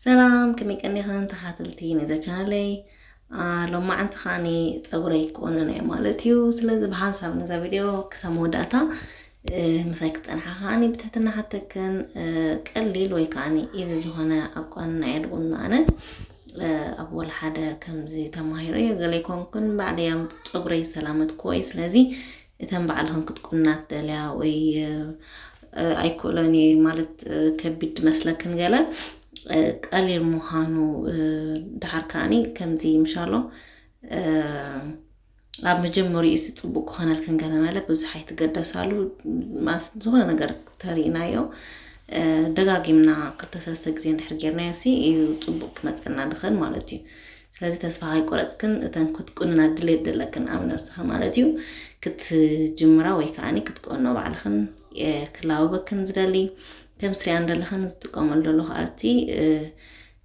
ሰላም፣ ከመይ ቀኒኽን ተኻተልቲ ነዛ ቻነለይ? ሎማዓንቲ ከዓኒ ፀጉረይ ክቆንኖ እየ ማለት እዩ። ስለዚ ብሓንሳብ ነዛ ቪድዮ ክሳብ መወዳእታ ምሳይ ክትፀንሓ ከዓኒ ብትሕትና ሓተክን። ቀሊል ወይ ከዓኒ ኢዚ ዝኾነ ኣቋንና እየ ዝቁንኖ ኣነ። ኣብ ወላ ሓደ ከምዚ ተማሂሮ እየ ገለ ኣይኮንኩን፣ ባዕለይ እየ ፀጉረይ ሰላመትክዎ እየ። ስለዚ እተን ባዕልኽን ክትቁንና ትደልያ ወይ ኣይክእሎን እየ ማለት ከቢድ መስለክን ገለ ቀሊል ምዃኑ፣ ድሓር ከዓኒ ከምዚ ምሻሎ ኣብ መጀመሪኡ ሲ ጽቡቅ ክኾነልክን ገለ መለ ብዙሕ ኣይትገደሳሉ። ማስ ዝኾነ ነገር ተሪእናዮ ደጋጊምና ክልተ ሰለስተ ግዜ እንድሕር ጌርናዮ ሲ እዩ ጽቡቅ ክመጸና ድኽእል ማለት እዩ። ስለዚ ተስፋ ኣይቆረጽክን፣ እተን ክትቁንና ድሌት ደለክን ኣብ ነብስኽን ማለት እዩ ክትጅምራ ወይ ከዓኒ ክትቆኖ ባዕልኽን ክላበበክን ዝደሊ። ከም ትሪኣን ዘለኽን ዝጥቀመሉ ዘለኹ ኣርቲ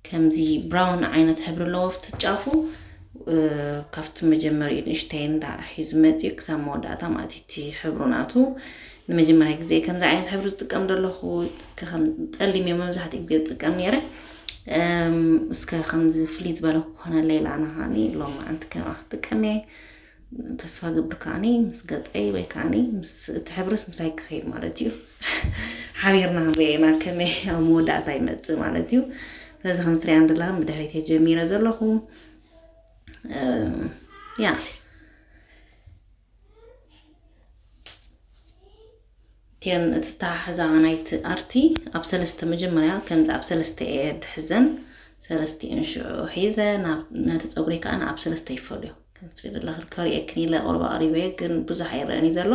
ከምዚ ብራውን ዓይነት ሕብሪ ኣለዎ ኣብቲ ጫፉ። ካብቲ መጀመሪኡ ንእሽተይ እንዳ ሒዙ መፅኡ ክሳብ መወዳእታ ማለት እቲ ሕብሩ ናቱ ንመጀመሪያ ግዜ ከምዚ ዓይነት ሕብሪ ዝጥቀም ዘለኹ። እስከ ከም ጠሊም እየ መብዛሕትኡ ግዜ ዝጥቀም ነይረ። እስከ ከምዚ ፍልይ ዝበለ ክኾነለይ ኢለ ኣነ ከዓኒ ሎማዓንቲ ከምኣ ክጥቀም እየ። ተስፋ ገብር ከዓኒ ምስ ገፀይ ወይ ከዓኒ ምስ እቲ ሕብርስ ምሳይ ክኸይድ ማለት እዩ። ሓቢርና ክንሪኦ ኢና ከመይ ኣብ መወዳእታ ይመፅእ ማለት እዩ። ስለዚ ከም ትሪኣን ዘለኹም ብድሕሪት እየ ጀሚረ ዘለኹ። ያ እተን እቲ ተሓሕዛ ናይቲ ኣርቲ ኣብ ሰለስተ መጀመርያ ከምዚ ኣብ ሰለስተ እየ ድሕዘን። ሰለስቲኤን ሽዑ ሒዘ ነቲ ፀጉሪ ከዓ ኣብ ሰለስተ ይፈልዮ። ከም ትሪኢ ዘለኽን ከርእየክን ኢለ ቁሩብ ኣቕሪበ ግን ብዙሕ ኣይረኣን እዩ ዘሎ።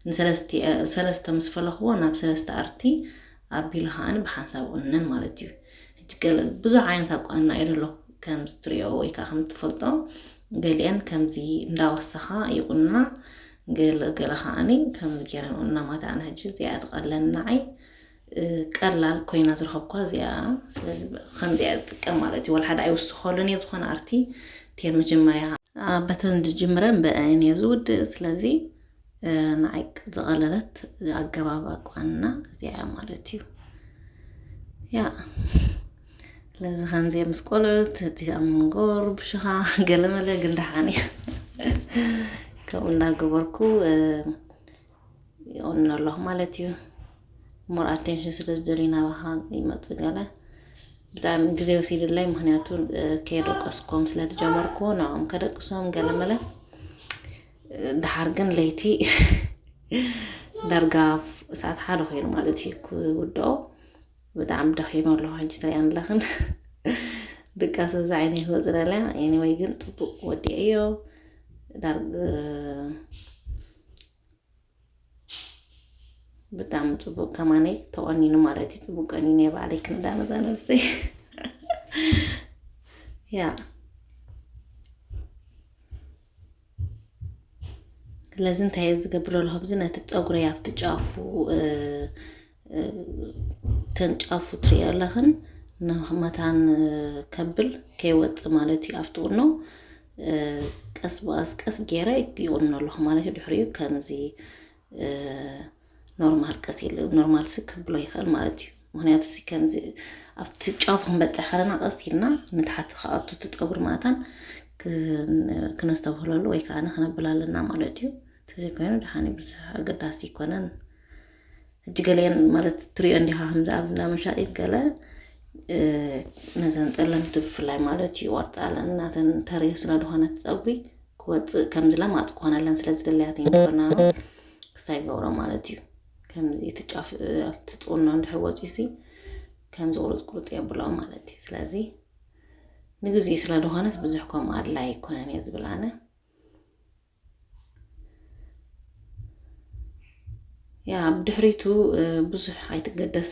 ንሰለስተ ምስ ፈለኽዎ ናብ ሰለስተ ኣርቲ ኣቢለ ከዓኒ ብሓንሳብ ቁንነን ማለት እዩ። ሕጂ ገለ ብዙሕ ዓይነት ኣቋንና እዩ ዘሎ ከም ትሪኦ ወይ ከዓ ከም ትፈልጦ። ገሊአን ከምዚ እንዳወሰኻ ይቁንና፣ ገለ ገለ ከዓኒ ከምዚ ገይረን ቁንና ማለት ኣነ ሕጂ እዚኣ ትቐለኒ ንዓይ። ቀላል ኮይና ዝረኸብኳ እዚኣ። ስለዚ ከምዚኣ ዝጥቀም ማለት እዩ። ወላ ሓደ ኣይውስኸሉን እየ ዝኾነ ኣርቲ ቴር መጀመርያ በተን ዝጅምረን ብአይን እየ ዝውድእ። ስለዚ ንዓይ ዝቐለለት ኣገባብ ኣቋንና እዚኣ እያ ማለት እዩ። ያ ስለዚ ከምዚ ምስ ቆልዑት እቲ ኣብ መንጎ ርብሽኻ ገለመለ ግን ደሓን እዩ። ከምኡ እንዳገበርኩ ይቆንኖ ኣለኹ ማለት እዩ። ሞር ኣቴንሽን ስለ ዝደልዩ ናባኻ ይመጽእ ገለ ብጣዕሚ ግዜ ወሲድለይ፣ ምክንያቱ ከየደቀስኩም ስለ ዝጀመርኩ ንዕኦም ከደቅሶም ገለ መለ። ድሓር ግን ለይቲ ዳርጋ ሰዓት ሓደ ኮይኑ ማለት እዩ ክውድኦ። ብጣዕሚ ደኺመ ኣለኹ ሕጂ ትሪኣን ኣለኽን። ድቃስ በዛ ዓይነይ ክወፅእ ደልያ። ኤኒወይ ግን ፅቡቅ ወዲዐዮ። ዳር ብጣዕሚ ፅቡቅ ከማነይ ተቆኒኑ ማለት እዩ። ፅቡቅ ቀኒነ ባዕለይ ክንዳ ነዛ ነብሰይ። ያ ስለዚ እንታይ እየ ዝገብር ኣለኹ ኣብዚ ነቲ ፀጉረይ ኣብቲ ጫፉ ተን ጫፉ ትሪኦ ኣለኽን ንመታን ከብል ከይወፅእ ማለት እዩ ኣብቲ ቁኖ። ቀስ ብቀስ ቀስ ገይረ ይቁኖ ኣለኹ ማለት እዩ። ድሕሪኡ ከምዚ ኖርማል ቀስ ኢሉ ኖርማል ሲ ክብሎ ይኽእል ማለት እዩ። ምክንያቱ ሲ ከምዚ ኣብቲ ጫፉ ክንበፅሕ ከለና ቀስ ኢልና ንታሕቲ ክኣቱ እቲ ፀጉሪ ማእታን ክነስተብህለሉ ወይ ከዓ ክነብል ኣለና ማለት እዩ። ተዘይኮይኑ ደሓን ብዙሕ ኣገዳሲ ይኮነን። ሕጂ ገለየን ማለት ትሪኦ እንዲኻ ከምዚ ኣብዚ እንዳ መሻጢት ገለ ነዘን ፀለምቲ ብፍላይ ማለት እዩ ይቆርፃለን ናተን ተሪር ስለ ዝኾነት ፀጉሪ ክወፅእ ከምዚ ለማፅ ክኾነለን ስለ ዝደለያት እየን ክበናኖ ክስታይ ገብሮ ማለት እዩ። ከምዚ እቲ ጫፍ ኣብቲ ትቁኖ እንድሕር ወፂኡ ሲ ከምዚ ቁርፅ ቁርፅ የብሎ ማለት እዩ። ስለዚ ንግዚኡ ስለ ዝኾነት ብዙሕ ከምኡ ኣድላይ ኣይኮነን እየ ዝብል ኣነ። ያ ብድሕሪቱ ብዙሕ ኣይትገደሳ።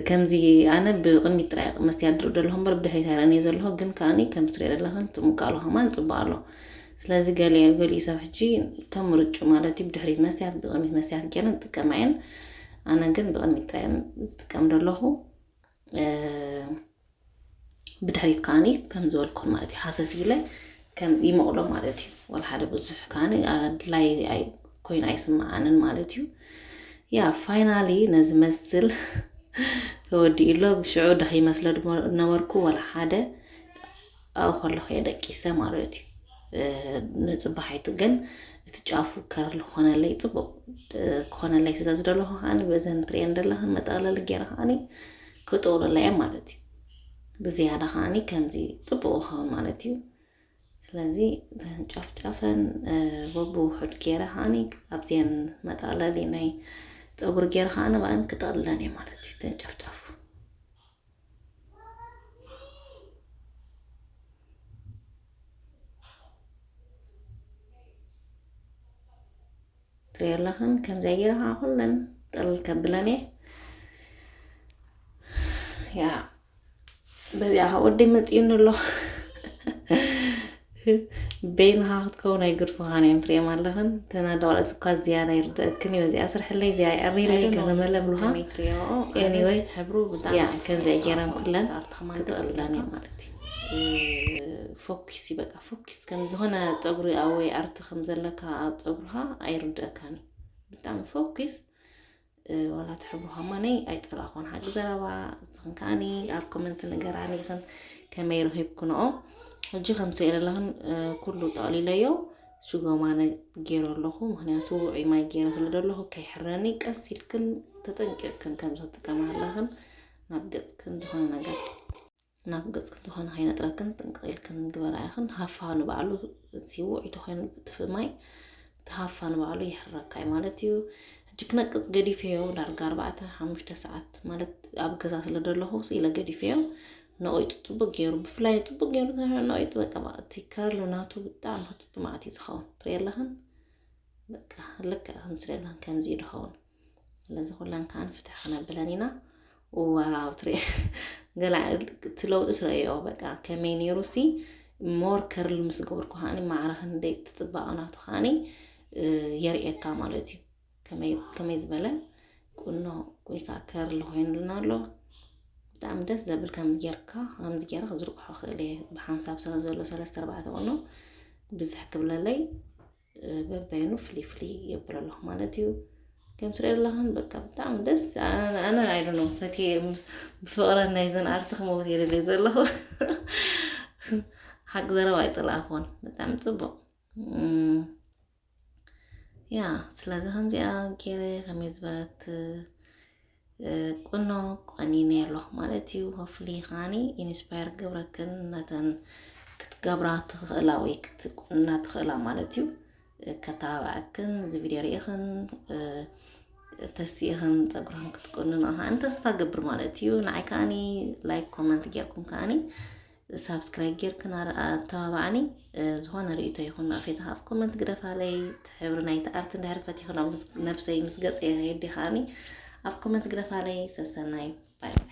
ከምዚ ኣነ ብቕድሚት ጥራይ መስትያት ድርኢ ዘለኹ እምበር ብድሕሪት ኣይረኣንዮ ዘለኹ፣ ግን ከኣኒ ከም ትሪኦ ዘለኽን እቲ ምቃሉ ከማን ጽቡቕ ኣሎ። ስለዚ ገለ ገሊኡ ሰብ ሕጂ ከም ምርጭኡ ማለት እዩ ብድሕሪት መስትያት ብቕድሚት መስትያት ገይረን ዝጥቀማ እየን። ኣነ ግን ብቕድሚት ጥራይ ዝጥቀም ዘለኹ። ብድሕሪት ከዓኒ ከም ዝበልኩን ማለት እዩ ሃሰስ ኢለ ከም ይመቕሎ ማለት እዩ። ዋላ ሓደ ብዙሕ ከዓኒ ኣድላይ ኣይ- ኮይኑ ኣይስምዓንን ማለት እዩ። ያ ፋይናሊ ነዚ መስል ተወዲኡ ኣሎ። ሽዑ ደኺመ ስለ ድሞ-፣ ነበርኩ፣ ወላ ሓደ ኣብኡ ከለኹ እየ ደቂሰ ማለት እዩ። እ፣ ንጽባሒቱ ግን እቲ ጫፉ ከርሊ ክኾነለይ፣ ጽቡቕ፣ እ፣ ክኾነለይ ስለ ዝደለኹ ከዓኒ በዘን ትርእየን ዘለኽን መጠቕለሊ ገይረ ከዓኒ ክጥቕልላ እየ ማለት እዩ። ብዝያዳ ከዓኒ ከምዚ ጽቡቕ ይኸውን ማለት እዩ። ስለዚ እተን ጫፍ ጫፈን፣ እ፣ በብውሑድ ገይረ ከዓኒ ኣብዚአን መጠቕለሊ ናይ ጸጉሪ ገይረ ከዓኒ ብኣን ክጠቕልለን እየ ማለት እዩ። እተን ጫፍ ጫፉ። ትሪኦ ኣለኽን፣ ከምዚኣ ገይረ ከዓ ኩለን ጥቕልል ከብለን እየ። ያ፣ በዚኣ ከዓ ወደይ መፂኡኒ ኣሎ። በይንኻ ክትከውን ኣይገድፉኻን እዮም፣ ትሪኦም ኣለኽን። እተን ኣደ ቆልዑት እኳ ዝያዳ ይርድአክን እዩ። በዚኣ ስርሕለይ፣ እዚኣ የዕርይለይ፣ I don't know ገረመለ ብሉኻ። ከመይ ትሪኦ? Anyway፣ ዓይነት ሕብሩ ብጣዕሚ ያ፣ ኣይፈልጥን ከምዚኣ ገይረን እኮ። ኩለን ኣርትኻ ማለት ክጥቕልለን እየ ማለት እዩ። እ፣ ፎኪስ እዩ በቃ፣ ፎኪስ ከም ዝኾነ ጸጉሪ ኣብ ወይ ኣርቲ ከም ዘለካ ኣብ ጸጉርኻ ኣይርድአካን እዩ። ብጣዕሚ ፎኪስ፣ እ፣ ዋላ እቲ ሕብሩ ከማነይ ኣይጸላእኩን። ሓቂ ዘረባ፣ ንስኽን ከኣኒ ኣብ ኮመንት ንገራኒ ኢኽን ከመይ ረኺብክንኦ። ሕጂ ከም ስእለ ኣለኽን፣ እ፣ ኩሉ ጠቕሊለዮ ሽጎማነ ገይረ ኣለኹ። ምኽንያቱ ውዑይ ማይ ገይረ ስለ ዘለኹ ከይሕረኒ ቀስ ኢልክን ተጠንቂቕክን ከም ዝጥቀማ ኣለኽን ናብ ገጽክን ዝኾነ ነገር፣ ናብ ገጽክን ዝኾነ ከይነጥረክን ጥንቅቕ ኢልክን ግበራ ኢኽን። ሃፋ ንባዕሉ እቲ ውዑይ ተኾይኑ እቲ ማይ፣ እቲ ሃፋ ንባዕሉ ይሕረካ እዩ ማለት እዩ። ሕጂ ክነቅጽ ገዲፈዮ፣ ዳርጋ ኣርባዕተ ሓሙሽተ ሰዓት ማለት ኣብ ገዛ ስለ ዘለኹ ኢለ ገዲፈዮ። ነቒጹ ጽቡቅ ገይሩ፣ ብፍላይ ጽቡቅ ገይሩ ነቒጹ፣ በቃ፣ እቲ ከርሊ ናቱ ብጣዕሚ ክጽቢ መዓት እዩ ዝኸውን። ትሪኢ ኣለኽን? በቃ፣ ልክዕ ከም ትሪኢ ኣለኽን፣ ከምዚ እዩ ዝኸውን። ስለዚ ኩለን ከኣ ፍትሕ ክነብለን ኢና። ዋው፣ ትሪኢ፣ ገለ እቲ ለውጢ ትርእዮ፣ በቃ፣ ከመይ ነይሩ ሲ፣ ሞር ከርሊ ምስ ገበርኩ ከኣኒ ማዕረ ክንደይ እቲ ጽባቐ ናቱ ከኣኒ፣ እ፣ የርእየካ ማለት እዩ። ከመይ፣ ከመይ ዝበለ ቁኖ ወይ ከዓ ከርሊ ኮይኑልና ኣሎ። ብጣዕሚ ደስ ዘብል፣ ከምዚ ጌርካ፣ ከምዚ ጌረ ክዝርግሖ ክእል እየ። ብሓንሳብ ስለ ዘሎ ሰለስተ ኣርባዕተ ቁኖ ብዝሕ ክብለለይ፣ እ፣ በበይኑ ፍልይ ፍልይ የብል ኣለኹ ማለት እዩ። ከም ትሪኦ ኣለኽን፣ በቃ፣ ብጣዕሚ ደስ፣ ኣነ፣ ኣነ፣ I don't know፣ ፈትየ፣ ብፍቕረን ናይዘን ኣርቲ ክመውት እየ ደልየ ዘለኹ። ሓቂ ዘረባ ኣይጸላእኩዎን። ብጣዕሚ ጽቡቕ። እም፣ ያ፣ ስለዚ ከምዚኣ ገይረ ከመይ ዝበለት፣ እ፣ ቁኖ ቆኒነ ኣለኹ ማለት እዩ። ሆፍሊ ከዓኒ ኢንስፓየር ክገብረክን ነተን ክትገብራ ትኽእላ ወይ ክትቁንና ትኽእላ ማለት እዩ። እ፣ ከተባብዐክን እዚ ቪድዮ ርኢኽን፣ እ፣ ተሲእኽን ጸጉርኽን ክትቁንና ከዓኒ ተስፋ ገብር ማለት እዩ። ንዓይ ከዓኒ ላይክ፣ ኮመንት ጌርኩም ከዓኒ ሳብስክራይብ ጌርክን ኣረ-፣ ኣተባብዓኒ። እ፣ ዝኾነ ርእይቶ ይኹን ነቐፌታ ኣብ ኮመንት ግደፋለይ። እቲ ሕብሪ ናይቲ ኣርት እንድሕር ፈቲኹ ናብ ምስ-፣ ነብሰይ ምስ ገጸ ይኸይድ ከዓኒ ኣብ ኮመንት ግደፋለይ። ሰሰናዩ። ባይ።